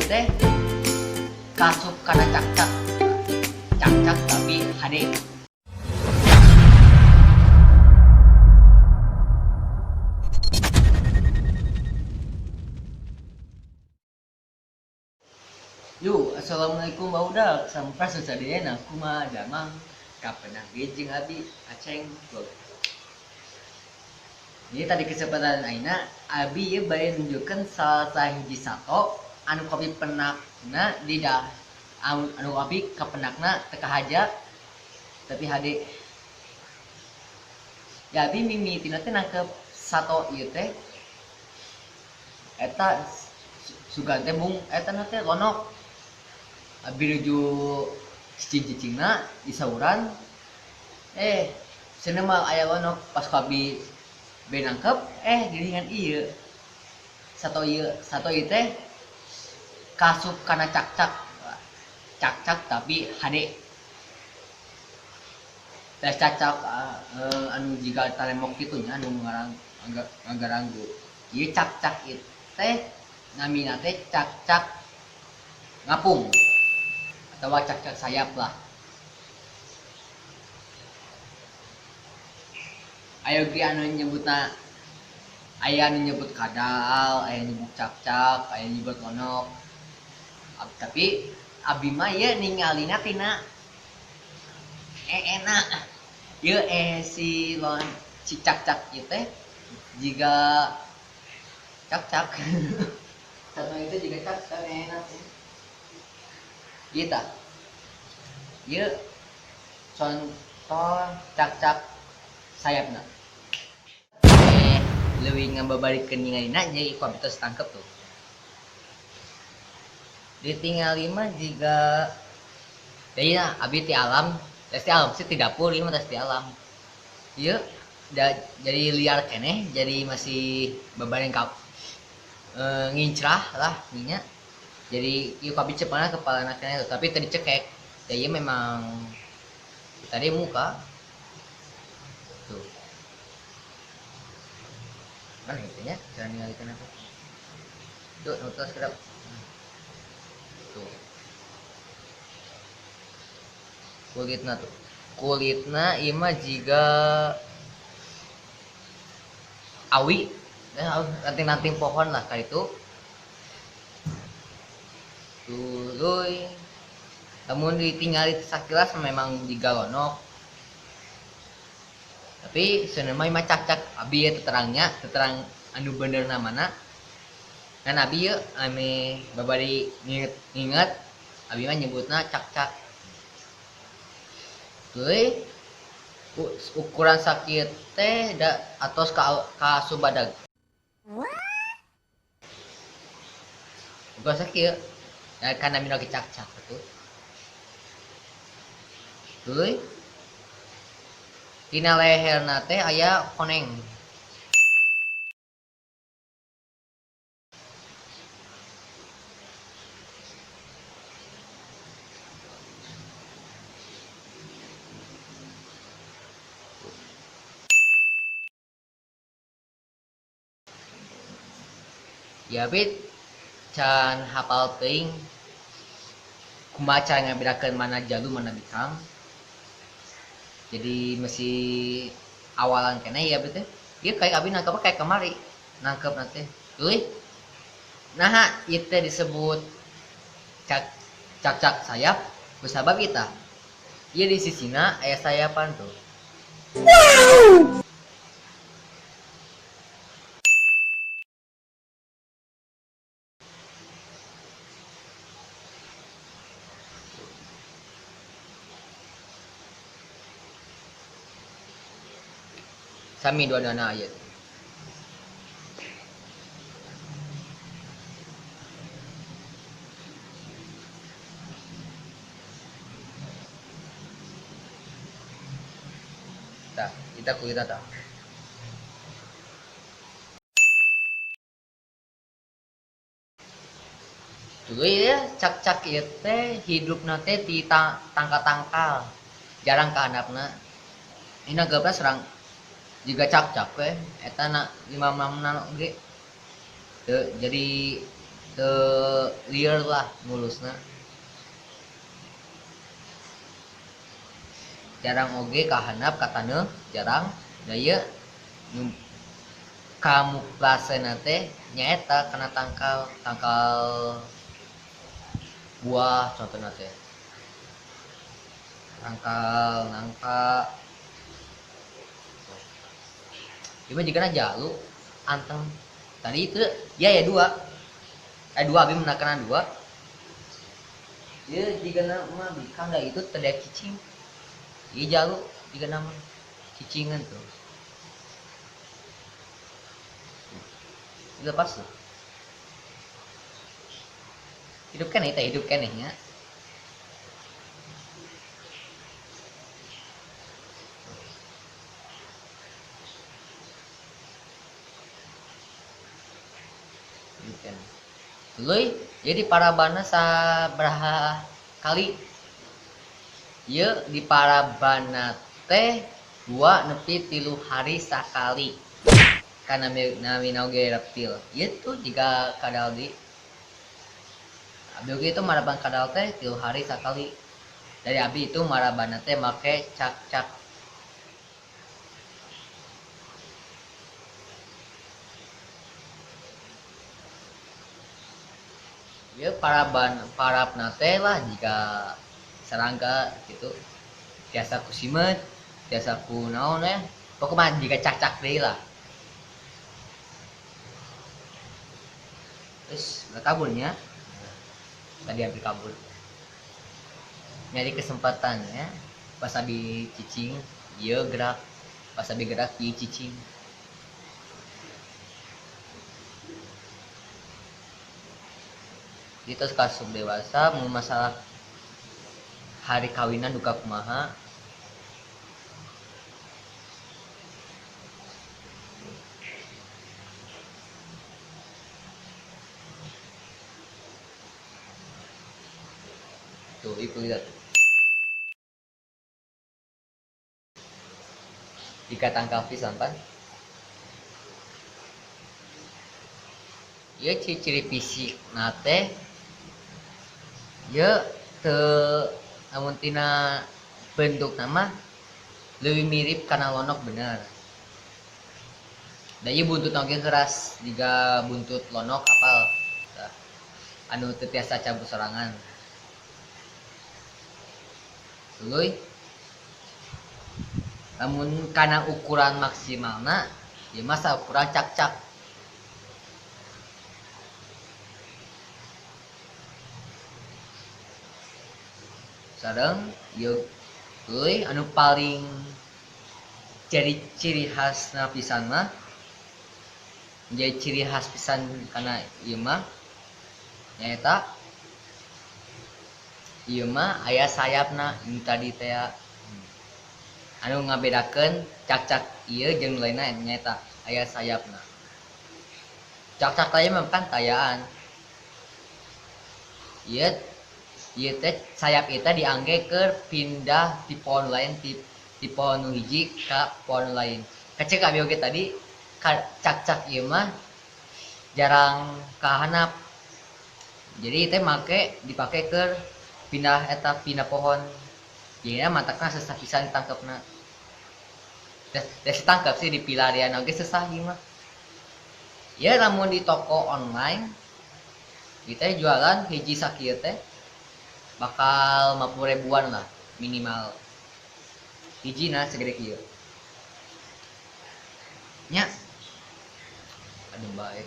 teh kasup kana cakcak. Cakcak tapi hade. Yo, assalamualaikum barudak. Sampurasun sadayana, kumaha damang kapenang deui jeung abi Aceng Vlog. Jadi tadi kesempatan ayeuna abi ieu bade nunjukkeun salah sahiji sato anu kopi penakna di dah anu abi kapenakna teu kahaja tapi hade. Ya abi mimitina teh nangkep sato ieu teh eta sugan teh mung eta na teh lonok. Abi nuju cicing-cicingna di sauran cenah mah aya lonok pas ku abi be nangkep diringan ieu sato ieu, sato ieu teh kasup kana cakcak. Cakcak tapi hade. Teh cakcak anu jiga talemok kitu nya anu ngagaranggu. Ieu cakcak ieu teh namina teh cakcak ngapung atau cakcak sayap lah. Ayo ge anu nyebutna, aya anu nyebut kadal, aya nyebut cakcak, aya nyebut lonok. Tapi abi mah ieu ningalina tina enak. Ieu si lon si cakcak ieu teh jiga cakcak. Satu itu jiga cakcak enak sih. Ieu tah. Ieu contoh cakcak sayapna. Leuwih ngababarikeun ningalina jadi ku abi tos tangkep tuh. Ditingali mah jiga deui na abi ti alam, tes ti alam sih ti dapur ieu mah tes ti alam. Ieu jadi liar keneh, jadi masih babareng ka ngincrah lah nya. Jadi ieu ku abi cepana kepalana keneh tuh, tapi teu dicekek. Da ieu memang tadi muka. Tuh. Mana itu nya cara ningalikeun apa? Tuh, nu tos kedap. Tuh. Kulitna tuh. Kulitna ieu mah jiga awi, ranting-ranting pohon lah kayak itu. Tuluy. Lamun ditinggali sakilas memang jiga lonok. Tapi sebenarnya mah cakcak abi ya teterangnya, teterang anu bener namana. Kan abi ya ame babari nginget abi mah nyebutna cakcak. Tuluy ukuran sakit teh da atos ka subadag. Ukuran sakit ya kana minogi cakcak atuh. Tuluy dina leherna teh aya koneng. Ya bit can hafal teuing kumaha cara ngabedakeun mana jalu mana bikang. Jadi masih awalan keneh ya bit teh. Ieu kayak abi nangkep kayak kamari nangkep nanti. Euy. Naha ieu teh disebut cakcak sayap kusabab ieu tah. Ieu di sisina aya sayapan tuh. Wow. Sami dua-duana ayat. Tah, kita kulitna tah. Tuluy ya cakcak ieu teh hidupna teh di tangka-tangkal. Jarang ka handapna. Ini geupeuna serang juga cakcak we eta na lima enam oge. Teu jadi Teu lieur lah ngulusna. Jarang oge ka handap ka taneuh, jarang. Da ieu kamuflasena teh nyaeta kana tangkal, tangkal buah contohna teh. Tangkal nangka. Ieu mah jigana jalu anteng. Tadi itu ya ya dua. Dua abi menakana dua. Ieu jigana mah bikang da itu teu daek cicing. Ieu jalu jigana mah cicingan tuh. Dilepas tuh. Hidup keneh teh, hidup keneh nya. Hidup keneh. Tuluy, jadi parabana sabaraha kali? Ieu di parabana teh 2 nepi 3 hari sakali. Kana nami oge reptil. Ieu tuh jika kadal di abdi oge itu maraban kadal teh 3 hari sakali. Dari abdi itu marabana teh make cak-cak. Ieu parabna teh lah jika serangga gitu. Tiasa ku simeut, tiasa ku naon ya. Pokoknya jika cak-cak deui lah. Terus kaburnya. Tadi habis kabur. Nyari kesempatan ya. Pas abi cicing, ieu gerak. Pas abi gerak, ieu cicing. Jadi terus kasus dewasa mau masalah hari kawinan duka kumaha. Tuh, ibu lihat. Jika tangkal pisan pan. Ieu ciri-ciri fisik nate. Ieu teu lamun tina bentuk nama leuwih mirip kana lonok bener. Da ieu buntut oge keras jiga buntut lonok apal. Tah, anu teu tiasa cabut sorangan. Tuluy. Lamun kana ukuran maksimalna ieu mah saukuran cak-cak. Sareng ieu tuluy anu paling jadi ciri khasna pisan mah, jadi ciri khas pisan kana ieu mah nyaeta ieu mah aya sayapna nu tadi teh anu ngabedakeun cak-cak ieu jeung lainna nyaeta aya sayapna. Cak-cak lain mah kan tayaan. Ieu ieu teh sayap eta diangge keur pindah ti pohon lain ti pohon nu hiji ka pohon lain. Kacek abi oge tadi ka cak-cak ieu mah jarang kahanap. Jadi teh make dipake keur pindah eta pindah pohon. Jadinya matakna sesah pisan tangkepna. Des tangkep sih di pilarian oge sesah ieu mah. Ya lamun di toko online kita jualan hiji sakieu teh bakal 50 ribuan lah minimal. Hijina segede kieu. Nya. Aduh bae.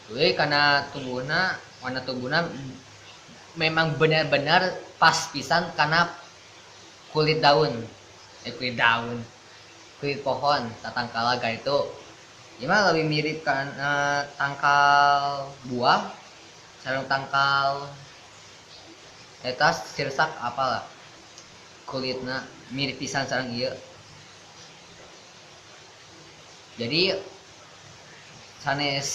Tuluy kana tubuhna, warna tubuhna memang benar-benar pas pisan kana kulit daun. Kulit daun. Kulit pohon tatangkala ga itu. Ieu mah lebih mirip kana tangkal buah sareng tangkal eta sirsak apalah. Kulitna mirip pisan sareng ieu. Jadi sanes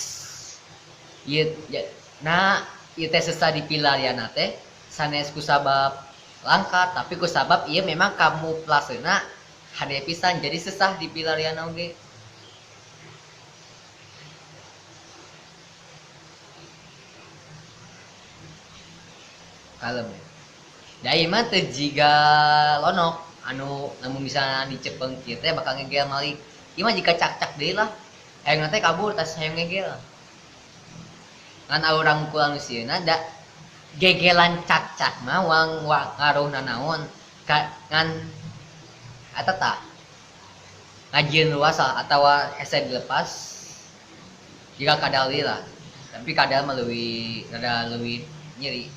ieu ya, nah ieu teh sesah dipilarianna teh sanes kusabab langka tapi kusabab ieu memang kamuflasena hade pisan jadi sesah dipilarian oge. Kalem ya. Da ieu mah teu jiga lonok anu lamun misalna dicepeng kieu teh bakal ngegel malik. Ieu mah jika cakcak deui lah. Hayang teh kabur tas hayang ngegel. Ngan urang ku anu sieuna da gegelan cakcak mah wang ngaruhna naon ka ngan eta tah ngajieun luas atawa hese dilepas jika kadal deui lah. Tapi kadal mah leuwih rada leuwih nyeri.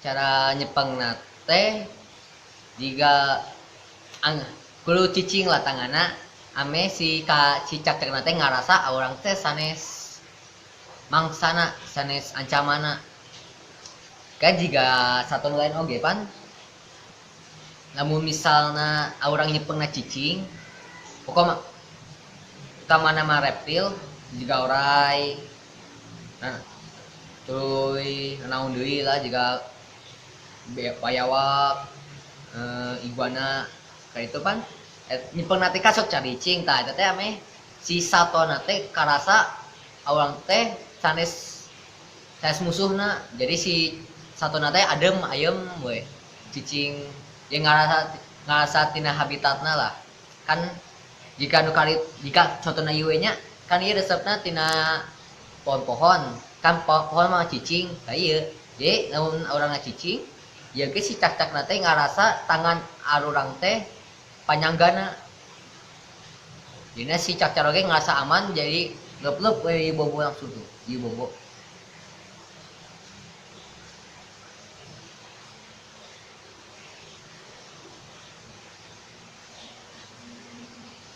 Cara nyepengna teh jiga kudu cicing lah tanganna ame si ka si cakcakna teh ngarasa urang teh sanes mangsana sanes ancamana. Kan jiga satu lain oge pan lamun misalna urang nyepengna cicing pokokna utamana mah reptil jiga orai nah tuluy naon deui lah jiga bayawak, iguana kayak itu pan nyepengna teh sok caricing tah eta teh ameh si satona teh karasa urang teh sanes sanes musuhna. Jadi si satona teh adem ayem we cicing ya ngarasa tina habitatna lah. Kan jika nu karit jika contohna ieu we nya kan ieu resepna tina pohon-pohon kan pohon mah cicing tah ieu. Jadi lamun urang cicing ieu ge si cakcakna teh ngarasa tangan arurang teh panyanggana. Dina si cakcak oge ngerasa aman jadi leup-leup we bobo langsung tuh ieu bobo.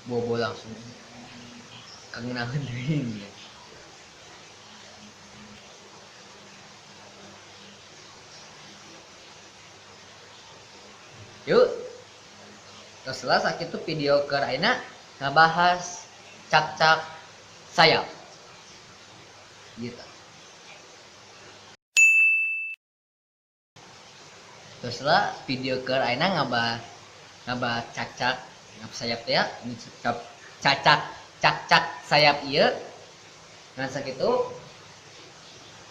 Bobo langsung kangenahan deui. Yuk. Terus lah sakitu video keur ayeuna ngabahas cakcak sayap. Gitu. Terus lah video keur ayeuna ngabahas cakcak ngap sayap teh ya, cacak cakcak sayap ieu. Ngan sakitu.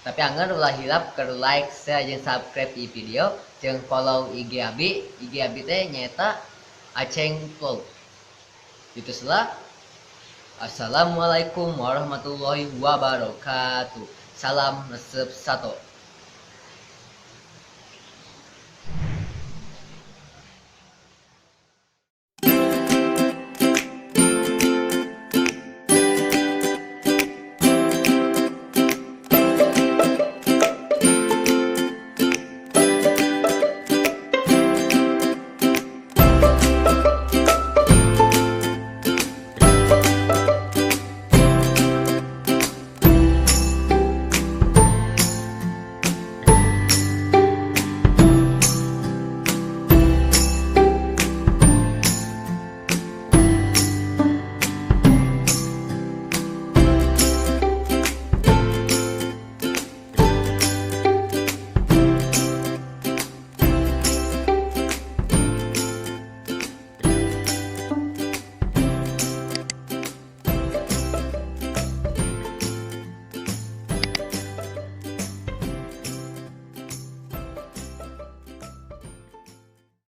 Tapi anggar ulah hilap keur like, share jeung subscribe ieu video, jeung follow IG abi. IG abi teh nyaeta Aceng Vlog. Itu selah. Assalamualaikum warahmatullahi wabarakatuh. Salam resep sato.